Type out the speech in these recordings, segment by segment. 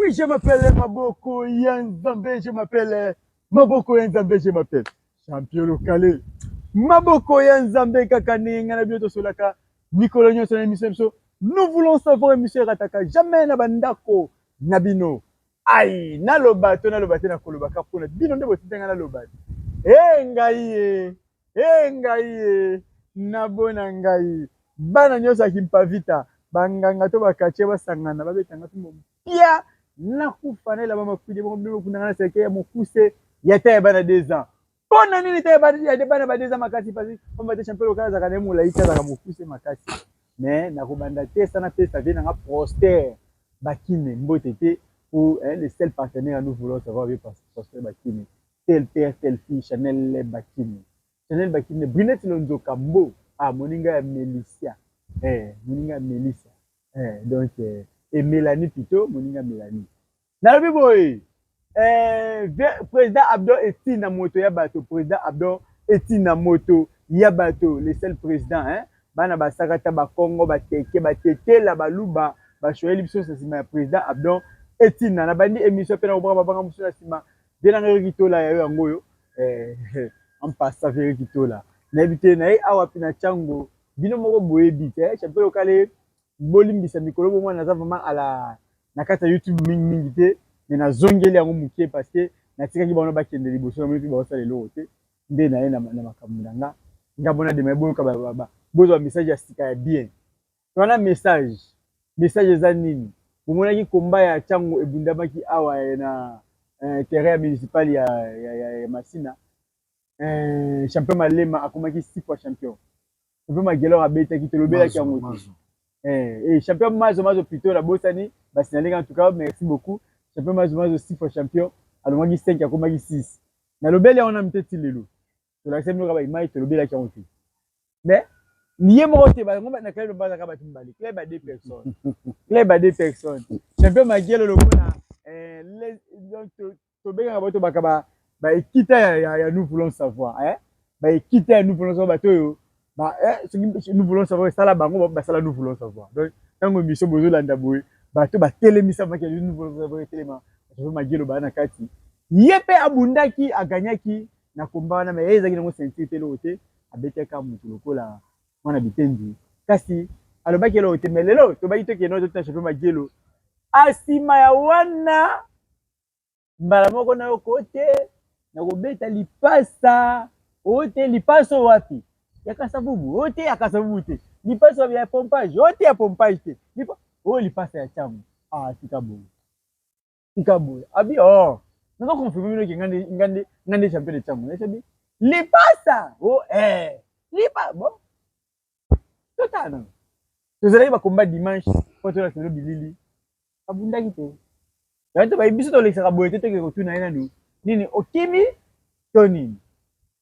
Oui, je m'appelle Maboko ya Nzambe, je m'appelle Maboko ya Nzambe, je m'appelle Champion Lokale. Maboko ya Nzambe kaka ndenge ngai na bino tosolaka mikolo nyonso na émission biso. Nous voulons savoir, émission erataka jamais na bandako na bino. Ai, naloba to naloba te, nakolobaka mpona bino nde botinda ngai naloba. E ngai ye, e ngai ye, nabona ngai bana nyonso ya Kimpavita, banganga to bakatie basangana babetanga mpe pia nakufa na elamba makwidi bongo bino bokundanga na seke ya mokuse ya ta ya bana 2 ans. Mpo na nini ta ya bana ba 2 ans makasi? Pasi pamba te Champion Lokala azalaka na ye molai te, azalaka mokuse makasi. Mais nakobanda te sa napesa vie nanga Proster Bakine mbote te pour le seul partenaire. Nous voulons savoir bien Proster Bakine, tel père telle fille. Chanel Bakine, Chanel Bakine, Brunette Lonzoka mbo, ah, moninga ya Melicia, moninga ya Melissa, donc et Mélanie plutôt, moninga Mélanie. Nalobi boye, président Abdon Etina moto ya bato, président Abdon Etina moto ya bato, le seul président, hein? Bana basakata, bakongo, bateke, batetela, baluba bashoyeli biso na nsima ya président Abdon Etina. Na bandi émission mpe na kobaka babanga mosusu na nsima mpe nanga yoki tola ya yo yango oyo en passant veriki tola nayebi te naye awa mpe na ntango bino moko boyebi te. Champion Lokale, bolimbisa mikolo bomwana naza vraiment ala na kati ya YouTube mingimingi te, mais nazongeli yango moke parce que natikaki bango bakende liboso na moni mpe baosala eloko te. Nde na ye na makambo na nga ngambo na dema boyoka, bozwa message ya sika ya bien wana. Message eza nini? Bomonaki komba ya ntango ebundamaki awa na terrain ya municipal ya Masina. Champion Malema akomaki six fois champion. Champion Magelor abetaki, tolobelaki yango te. Champion Mazo Mazo plutôt, nabosani basinaleki. En tout cas, merci beaucoup champion Mazo Mazo, six fois champion, alongwaki 5, akomaki 6. Nalobeli yango nanu te ti lelo. Tolakisa bino kaka baimage, tolobelaki yango te. Mais ye moko te, bango na club bazalaka bato mibale, club ya deux personnes, club ya deux personnes. Champion Magielo lokola donc tobengaka bato baka baekita ya Nous voulons savoir, eh? Baekita ya Nous voulons savoir, bato oyo soki Nous voulons savoir esala bango, basala Nous voulons savoir. Donc ntango émission bozolanda boye, bato batelemisa maki Nous voulons savoir etelema. Champion Magielo baa na kati, ye mpe abundaki, aganyaki na komba wana. Mais ye ezalaki nango ceinture te, eloko te, abetaka motu lokola mwana bitendi, kasi alobaki eloko te. Mais lelo tobaki tokende totuna champion Magielo asima ya wana mbala moko na yo kote nakobeta lipasa oyo te. Lipasa oyo wapi? Ya Kasavubu oyo te, ya Kasavubu te. Lipasa wapi? Ya pompage oyo te, ya pompage te. Oyo lipasa ya ntango. Ah, tika boye, tika boye. Abi oh, nazo confirme bino ke nga nde champion de ntango. Nayebi lipasa o lipa. Bon, totala nano, tozalaki bakomba dimanche mpo tolakisa bino bilili. Abundaki te. Yango te bayebi biso tolekisaka boye te. Toke kotuna ye nanu nini, okimi to nini?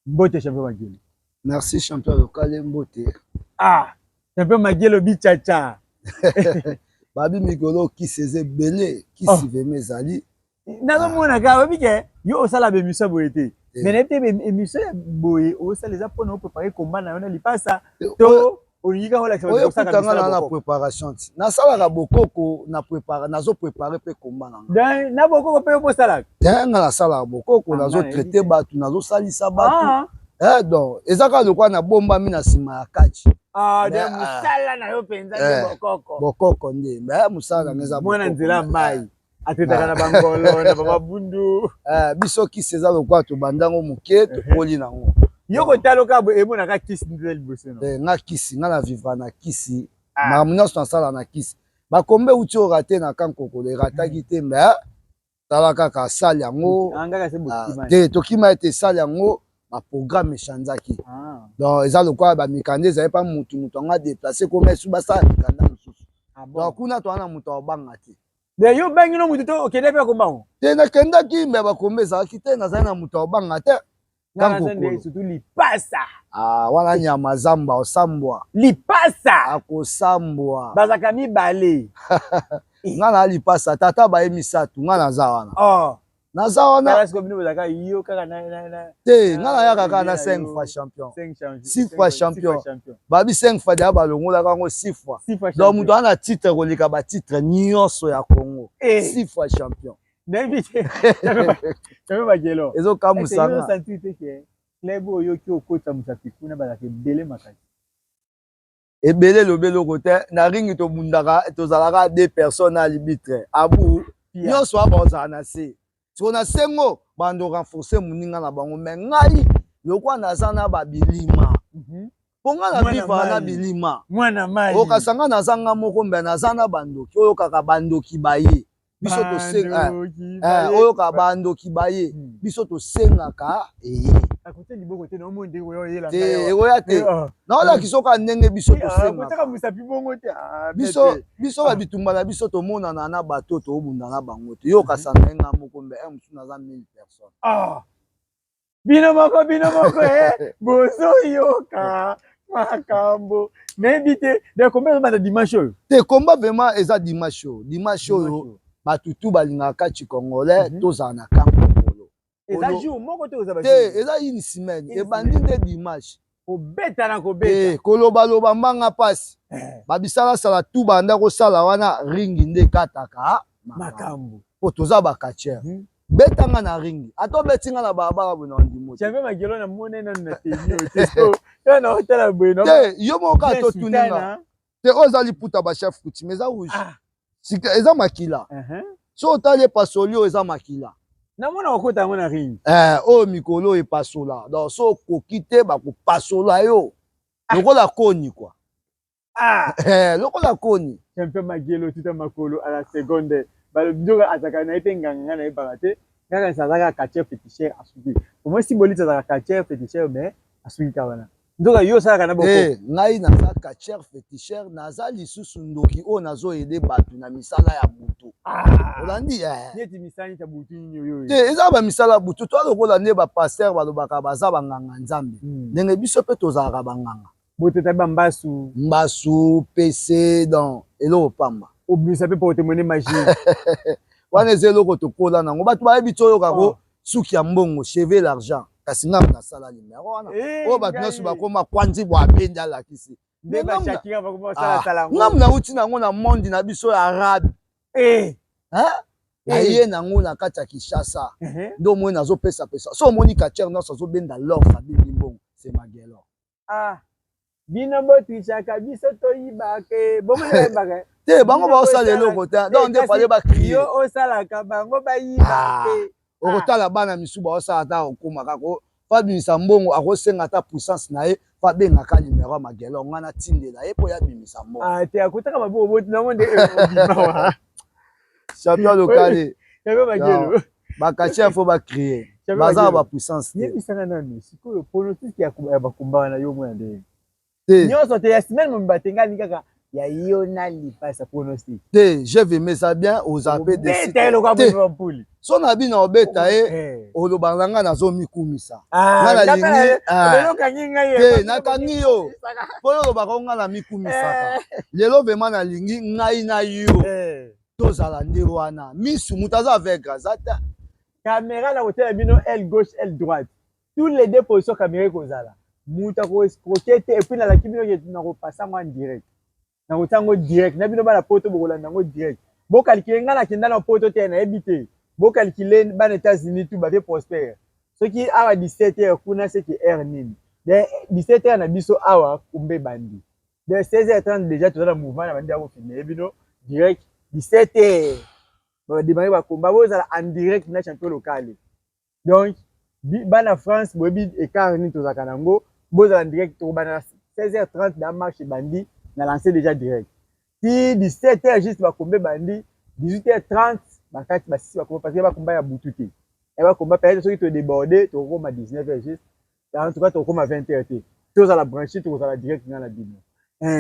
Mbote champion Magielo. Merci champion Lokale, mbote. Ah, champion Magielo bichacha. Babi mikolo kisi eza ebele, kisi oh. Vraiment ezali. Nazomona kaka oyebi ke yo osala baémission boye te, mais nayebi te émission ya boye osala eza mpona oprépare komba na yo na lipasa to olingi kaka olakisa. Oyo kutanga na préparation ti nasalaka bokoko na prépare, nazo prépare mpe komba na nga. Na bokoko mpe bosalaka? Te, nga nasalaka bokoko, nazotraite bato, nazosalisa bato. Donc eza kaka lokola nabombami na nsima ya kati. Mosala na yo mpenza nde bokoko? Bokoko nde, mais mosala nanga eza mwana nzela mai atetaka na bangolo na bamabundu. Biso kisi eza lokola tobandango moke, tokoli nango. Yo kotala boye, emonaka kisi nde liboso. No nga kisi, nga na vivre na kisi. Makambo nyonso nasala na kisi. Bakombe euti orater na kankokolo, erataki te, mais tala kaka asali yango te. Tokima ete esali yango, baprogramme echangeaki. Donc eza lokola bamikanda ezali mpa mutu, mutu yango adéplace koma esu basala mikanda mosusu. Donc kuna toza na moto akobanga te. Mais yo obangi no motu to okende mpe kombango? Te, nakendaki, mais bakombe ezalaki te. Nazali na moto akobanga te. Surtout lipasa. Ah, wana nyama zamba osambwa. Lipasa. Akosambwa. Bazalaka mibale. Nga na lipasa tata baye misato, nga naza wana. Oh. Naza wana. Te, nga nayaka kaka na 5 fois champion, 6 fois champion. Babi 5 fois deya, balongolaka yango 6 fois. Donc moto aza na titre koleka batitre nyonso ya Congo, 6 fois champion. Nayebi te, Magelo. Ezokamusanga. Club oyoki okota mosapi kuna, bazalaka ebele makasi. Ebele elobi eloko te. Na ringi tobundaka, tozalaka deux personnes na arbitre abu nyonso aba ozala na se. Siko na sengo bando renforcer moninga na bango, mais ngai lokwa naza na babilima, mpo ngai na vivre na bilima. Okasa ngai naza nga moko, mbe naza na bandoki. Oyo kaka bandoki baye biso tosenga, oyo kaka bandoki baye biso tosengaka eye te, ekoya te. Naolakisa oka ndenge biso tosengaka. Biso, biso babitumba na biso, tomonana na bato, tobunda na bango te. Yo okasa na ye nga moko, mbe mosusu naza 1000 personnes. Bino moko, bino moko bozoyoka makambo, nayebi te. De combat ezobanda dimanche oyo? Te, combat vraiment eza dimanche oyo. Dimanche oyo, bato tu balingaka kati congolais, tozala na Kankokolo. Eza jour moko te? Oza te, eza une semaine, ebandi nde dimanche. Kobeta na kobeta. Kolobaloba mbanga mpasi, babisalasala tu banda kosala wana, ringi nde ekataka makambo. Po toza bacatcheur, betanga na ringi, ata obeti nga na balabala boye na ndimo. Champion Magelo, na mone nanu na teni oyo te, so yo na otala boye. Te, yo moko kaka totuninga te. Oyo eza liputa bachef coutume, eza rouge, sika eza makila. So otali epasoli oyo, eza makila. Namona okota yango na ring. Oyo mikolo oyo epasola. Donc so okoki te, bakopasola yo lokola koni kua. Lokola koni. Champion Magelo, tuta makolo à la seconde. Balobi nzoka azalaka na ye mpe nganga. Ngai nayebaka te, kaka azalaka catcheur féticheur, asuki. Omoi simboliti azalaka catcheur féticheur, mais asuki kaka wana. Nzoka yo osalaka na boko. Ngai naza catcheur féticheur, naza lisusu ndoki oyo nazoaider bato na misala ya butu. Olandi? Neti misala neti ya butu nini oyo? Te, eza bamisala ya butu. Toa lokola nde bapasteur balobaka baza banganga nzambe, ndenge biso mpe tozalaka banganga. Boteta bambasu. Mbasu pc, donc eloko pamba. Obimisa mpe porte-monnaie magie. Wana eza eloko tokola nango. Bato bayebi ti oyokako suki ya mbongo, cheveux l'argent. Kasi ngai nasala nimero wana oyo bato nyonso bakoma kwanzi bwa abendi alakisi. Nde bashakira bakoma basalasala yango. Ngamu nauti nango na monde na biso ya arabe, naye nango na kati ya Kinshasa. Nde omoni nazopesapesa. So omoni catcheur nyonso azobenda lors, abendi mbongo, c'est Magelo. Ah, bino botrichaka, biso toyibaka. Bongo nayebaka. Te, bango baosala eloko te. Donc nde fale bacrier. Yo osalaka, bango bayiba te. Okotala bana misu baosala, ata okóma kaka fabimisa mbongo, akosenga ata puissance na ye, fo abengaka numero ya Magelo, ngai natindela ye mpo ye abimisa mbongo. Ah, te, akotaka maboko boti nango nde obima. Champion lokale. Champion Magelo. Bacatcheur faut bacrier, baza na bapuissance te. Yebisanga nanu sikoyo, pronostic ya bakomba wana, yo mona ndenge? Te. Nyonso te, ya semaine mobimba te. Ngai kaka ya yo na lipasa, pronostic. Te, je vais mettre ça bien. Oza mpe beta eloko ya mpuli. So na bino obeta ye, oloba na ngai nazomikumisa. Ngai nalingi te, nakangi yo mpo oyo olobaka ngai namikumisaka. Lelo vraiment nalingi ngai na yo tozala nde wana misu. Moto aza aveugle aza te. Caméra na kotela bino, aile gauche, aile droite, tous les deux positions caméra ekozala. Moto akoescroquer te. Et puis nalaki bino ke nakopasa yango en direct, nakotia yango direct na bino bana poto, bokolanda yango direct. Bocalculer, ngai nakenda na poto te, nayebi te. Bocalculer, bana États-Unis tout bave prospère. Soki awa 17 heures, kuna seki heure nini? De 17 heures na biso awa, kumbe bandi de 16 heures 30 déjà toza na mouvement na bandi ya kofilmer bino direct. 17 heures badémarrer bakomba, bozala en direct na champion local. Donc bana France, boyebi écart nini tozalaka nango. Bozala en direct, tokobanda na 16h30 na marche ebandi, na lancé déjà direct ti 17 heures juste. Bakomba ebandi 18h30, bakati basisi bakomba, parce que bakomba ya butu te. Bakomba peut-être soki todéborde, tokokoma 19 heures juste. En tout cas tokokoma 20 heures te. Tozala branché, tokozala direct nga na bino.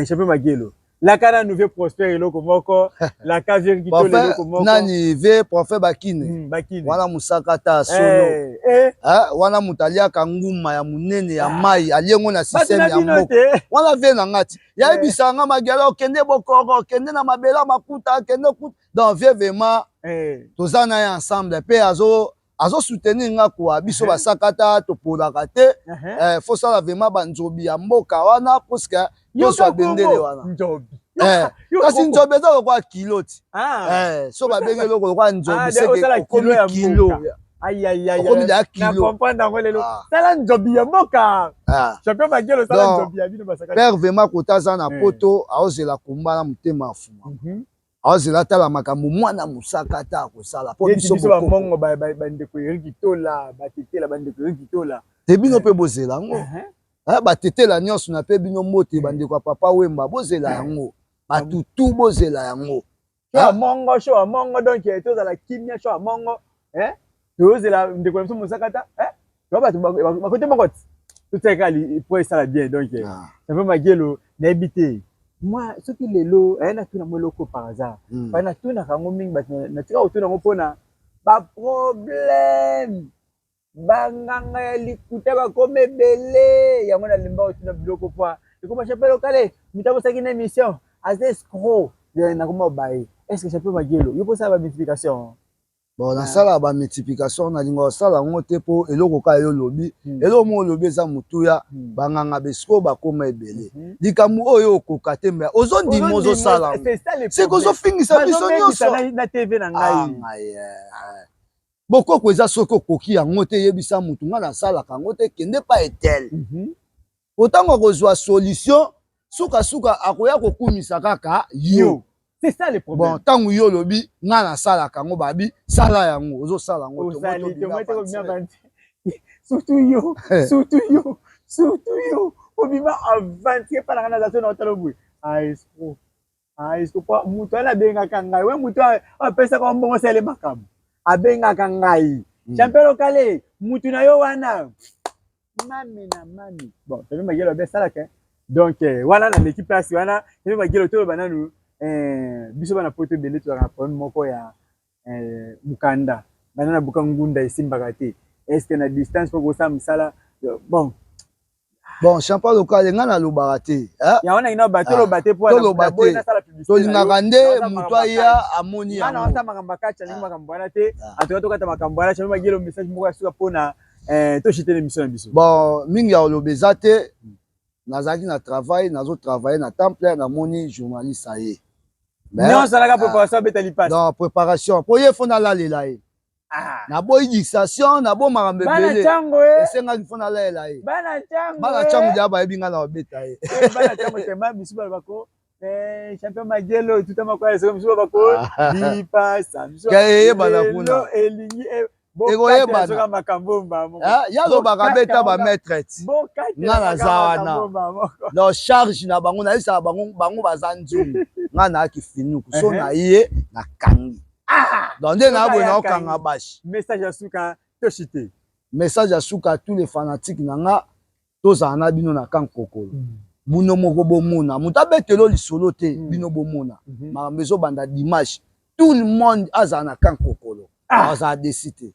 Champion Magelo, laka nanu vieux Prosper eloko moko, laka vieux Kitolo eloko moko. Nani? Vieux prophète Bakine? Bakine. Wana mosaka ta solo. Wana moto aliaka nguma ya monene ya mai, aliengo na système ya mboka wana. Vieux na nga ti yayebisaka nga: "Magelo, okende bokoro, okende na mabele ya makuta, akende kuta." Donc vieux vraiment, toza na ye ensemble mpe azo. Azo soutenir nga quoi, biso basakata topolaka te. Faut sala vraiment banzobi ya mboka wana, puisque tozwa bendele wana. Kasi nzobi eza lokola kilo ti. So babengi eloko lokola nzobi, seke okomi kilo, okomi deya kilo. Comprendre yango lelo. Sala nzobi ya mboka, champion Magielo, sala nzobi ya bino basakata. Père vraiment kota aza na poto, aozela komba na motema ya fuma, aozela atala makambo mwana mosaka ata akosala mpo biso bamongo, bandeko Eriki Tola, batetela, bandeko Eriki Tola. Te, bino mpe bozela yango. Batetela nyonso na mpe bino mbote, bandeko ya Papa Wemba, bozela yango, batutu bozela yango. Show ya mongo, show ya mongo. Donc tozala kimia, show ya mongo, tozela ndeko na biso mosaka ta bato bakote moko ti totiaka po esala bien. Donc champion Magielo, nayebi te moi soki lelo natuna mo eloko par hasard, pa natunaka yango mingi, bato natika kotuna yango mpona baproblème, banganga ya likuta bakoma ebele. Yango nalemba kotuna biloko po ekoma champion lokale, moto abosaki na émission aza escroc, nakoma baye. Est ce que champion Magielo, yo mposala bamultiplication? Bon, nasala bamultiplication, nalinga kosala yango te, mpo eloko kaka yo olobi, eloko moko olobi eza motuya. Banganga besiko bakoma ebele. Likambo oyo okoka te, me ozondima, ozosala yango, seke ozofingisa biso nyonso. Na TV na ngai. Bokoko eza soki okoki yango te, yebisa mutu: "Ngai nasalaka yango te, kende pa etel." Otango akozwa solution, sukasuka akoya kokumisa kaka yo. C'est ça le problème. Bon, ntango yo olobi: "Ngai nasalaka yango," babi: "Sala yango." Ozosala yango. Surtout yo, surtout yo, surtout yo obima aventure epa na ngai, naza so na otala boye, ah escroc, ah escroc. Po moto wana abengaka ngai, we moto apesaka mbongo, osala makambo, abengaka ngai champion lokale, mutu na yo wana mami na mami. Bon, champion Magielo abe asalaka. Donc wana naleki place wana. Champion Magielo, toloba nanu, biso bana poto ebele tozalaka na problème moko ya mokanda. Banda na buka ngunda esimbaka te. Est ce que na distance mpo kosala mosala, bon? Bon, champion lokale, ngai nalobaka te. Yango nangi bato toloba te. Toloba te, tolingaka nde moto aya amoni. Yango makambo akati, alingi makambo wana te. En tout cas tokata makambo wana. Champion Magielo, message moko ya suka mpona toshite na émission na biso. Bon, mingi ya koloba eza te. Nazalaki na travail, nazotravaille na temple, namoni journaliste aye. Nyonso alaka préparation, abeta lipasi. Non, préparation po ye faut nalalela ye. Naboyi distraction, nabo makambo ebele esengaki faut nalalela ye. Bana ntango dia bayebi ngai na babeta ye. Bana ntango tema biso balobako champion Magielo tuta makwaya soko biso babako lipasa. Eyebana kuna. Elingi. Ekoyebana. Makambo. Ya lobaka beta bamaître ti nga naza wana no charge na bango, nayebisaka bango, bango baza nzungu, nga nayaki finuku so na ye nakangi. Donc nde naboye naokanga bashi. Message ya suka, toshite. Message ya suka, tous les fanatiques na nga, tozala na bino na kankokolo. Bino moko bomona, moto abetelo lisolo te, bino bomona makambo ezobanda dimanche. Tout le monde azala na kankokolo, azala déçu te.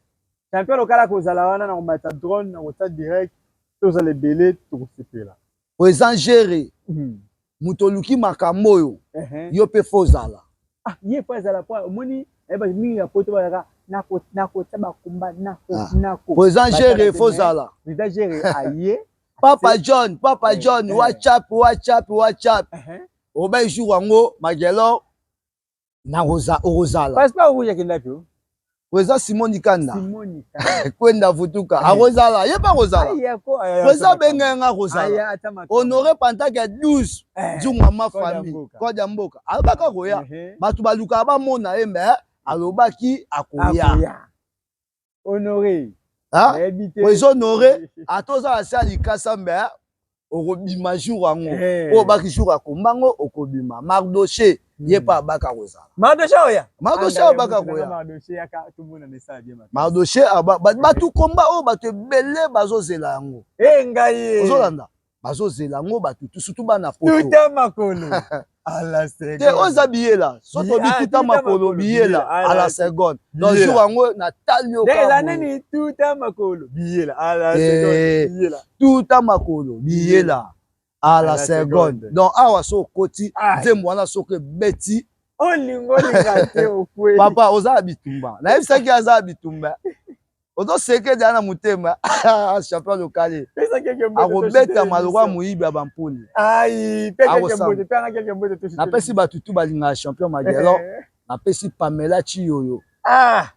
Champion lokala kozala wana na komata drone na kota direct, tozala ebele, tokosepela. Po eza gere, moto oluki makambo oyo, yo mpe faut ozala. Ah, ye po azala, po omoni mingi ya poto bazalaka nakotia bakomba nako nako. Po eza gere, faut ozala. Eza gere aye. Papa John, Papa John, WhatsApp, WhatsApp, WhatsApp, obai jour yango Magelor okozala. Passeport rouge akendaki o. Président Simoni Kanda Kwenda Vutuka akozala, ye mpe akozala. Président abengai nga, akozala. Honoré Pantake ya 12 nzungu ma famille kode ya mboka alobaki akoya. Bato balukaka bamona ye, me alobaki akoya. Honoré. Président Honoré, ata ozala se ya likasa, me okobima jour yango oyo obaki jour akombango, okobima. Mardoche, ye mpe abaka kozala. Mardoche oya. Mardoche abaka koya. Mardoche, bato komba oyo, bato ebele bazozela yango. Ngai. Ozolanda, bazozela yango bato, surtout bana poto. Tuta makolo. Te, oyo eza biyela, so tobi tuta makolo, biyela à la seconde. Donc jour yango natali. Eza nini? Tuta makolo, biyela à la seconde, biyela. Tuta makolo, biyela à la seconde. Donc awa so okoti nzembo wana, soki ebeti, Olingo olinga te, okweli. Papa, oza ya bitumba, nayebisaki aza ya bitumba. Ozoseke deja na motema. Champion lokale akobetama lokola moyibi ya bampoli. Napesi bato tu balingaka champion Magellan. Napesi Pamela Chiyoyo. Ah!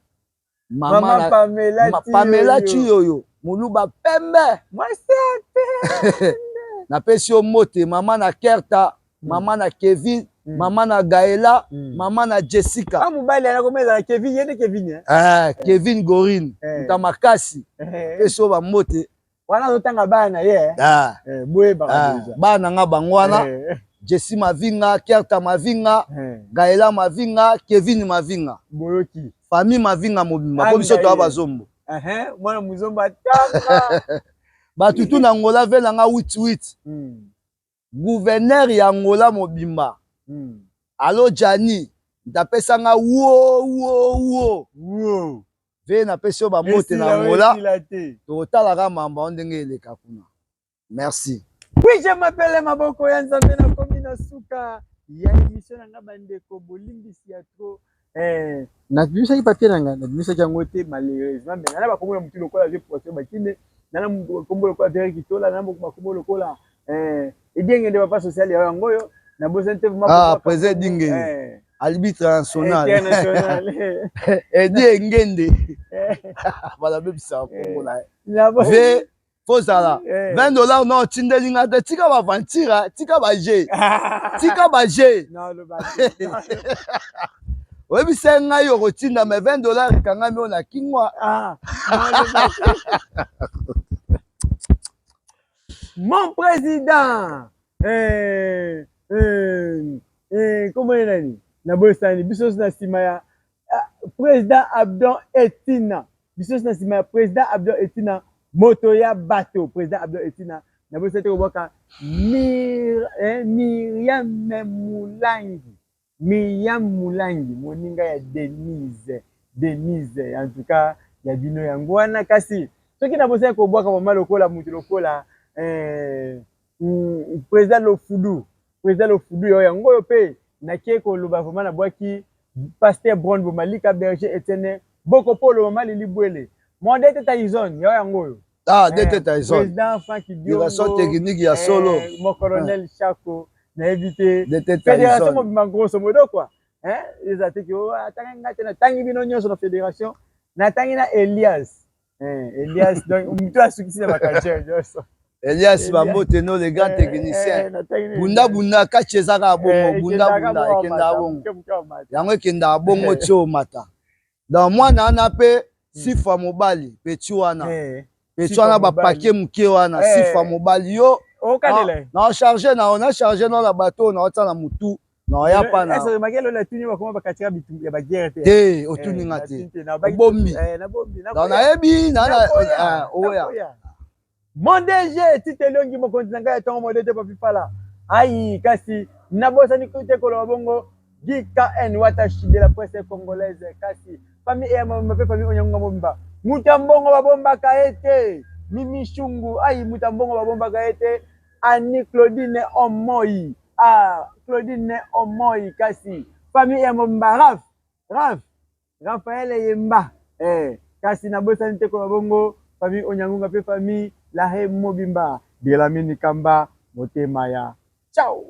Mama na, Pamela, ma, Pamela Chiyoyo moluba pembe. Napesi yo mbote mama na Kerta, mama na Kevin, mama na Gaela, mama na Jessica. Ah, mobali ana komeza na Kevin, ye nde Kevin eh? Eh, Kevin Gorin, moto makasi. Napesi yo bambote. Wana azotanga bana na ye. Ah. Eh, boyebaka ah, deja. Bana nga bango wana. Eh. Jessie Mavinga, Kerta Mavinga, eh. Gaela Mavinga, Kevin Mavinga. Boyoki. Famille Mavinga mobimba, po biso toya bazombo. Mwana muzombo atanga. Bato tu na Angola ve na nga 88. Gouverneur ya Angola mobimba. Allo Gianni, ntapesa nga wo wo wo. Wo. Ve napesi yo bambote na Angola. Tokotalaka mamba o ndenge eleka kuna. Merci. Oui, je m'appelle Maboko ya Nzambe na komi na suka ya émission na nga bandeko bolimbisi ya trop. Eh, nabimisaki papier na nga, nabimisaki yango te malheureusement, mais nana bakombo na mutu lokola vieux Poisson Bakinde, nana bakombo lokola Vere Kitola, nana bakombo lokola eh Edingende papa social ya yango oyo, nabosani te vraiment. Ah, président Edingende. Eh. Arbitre national. International. Edi Engende. Balabebisaka kombo na ye. Ve fozala 20 $ non otindeli nga te, tika baventure, tika baje, tika baje. Oyebisa ngai okotinda mais 20 $ ekangami oyo na kingwa. Mon président, eh, eh, eh, comment ye nani nabosani biso nyonso na nsima ya président Abdon Etina, biso nyonso na nsima ya président Abdon Etina, moto ya bato président Abdon Etina. Nabosani te kobwaka Miriam Mulangi, Miriam Mulangi, moninga ya Denise, Denise, en tout cas ya bino yango wana. Kasi soki nabosani kobwaka mama lokola moto lokola président Lofudu, président Lofudu yo yango oyo mpe nakie koloba vraiment, nabwaki pasteur Bron Bomalika, berger Etienne Bokopolo, mama Lili Bwele, mon DT Tyson yo yango oyo. Ah, DT Tyson. Président Frank Direction technique ya solo. Mon colonel Chako, nayebi te. DT Fédération Tyson. mobimba grosso modo quoi. Hein, eza te ke atangi nga te, natangi bino nyonso na fédération, natangi na Elias. Hein, Elias donc mutu asukisi na bakalcere nyonso. Elias Bambote no le grand technicien. Bunda bunda kati ezaka bongo, bunda bunda ekenda bongo. Yango ekenda bongo ti omata. Donc mwana wana pe sifa mobali petit wana. Petit wana bapake moke wana sifa mobali yo. Na charge na na charge na na bateau na otia na mutu na oya pa na. Te otuni nga te. Obombi. Donc nayebi na oya. Mon DG Tite Elongi mokonzi na ngai ya ntongo modete Papi Fala. Ayi kasi nabosani te koloba bongo Guy KN Watashi de la presse congolaise, kasi famille eya mobimba mpe famille Onyangunga mobimba. Moto ya mbongo babombaka ye te. Mimi Shungu, ayi moto ya mbongo babombaka ye te. Annie Claudine Omoi, ah Claudine Omoi, kasi famille eya mobimba Raf, Raf, Raphaël Yemba, eh, kasi nabosani te koloba bongo famille Onyangunga mpe famille Lahe mobimba. Delamine Kamba, motema ya ciao.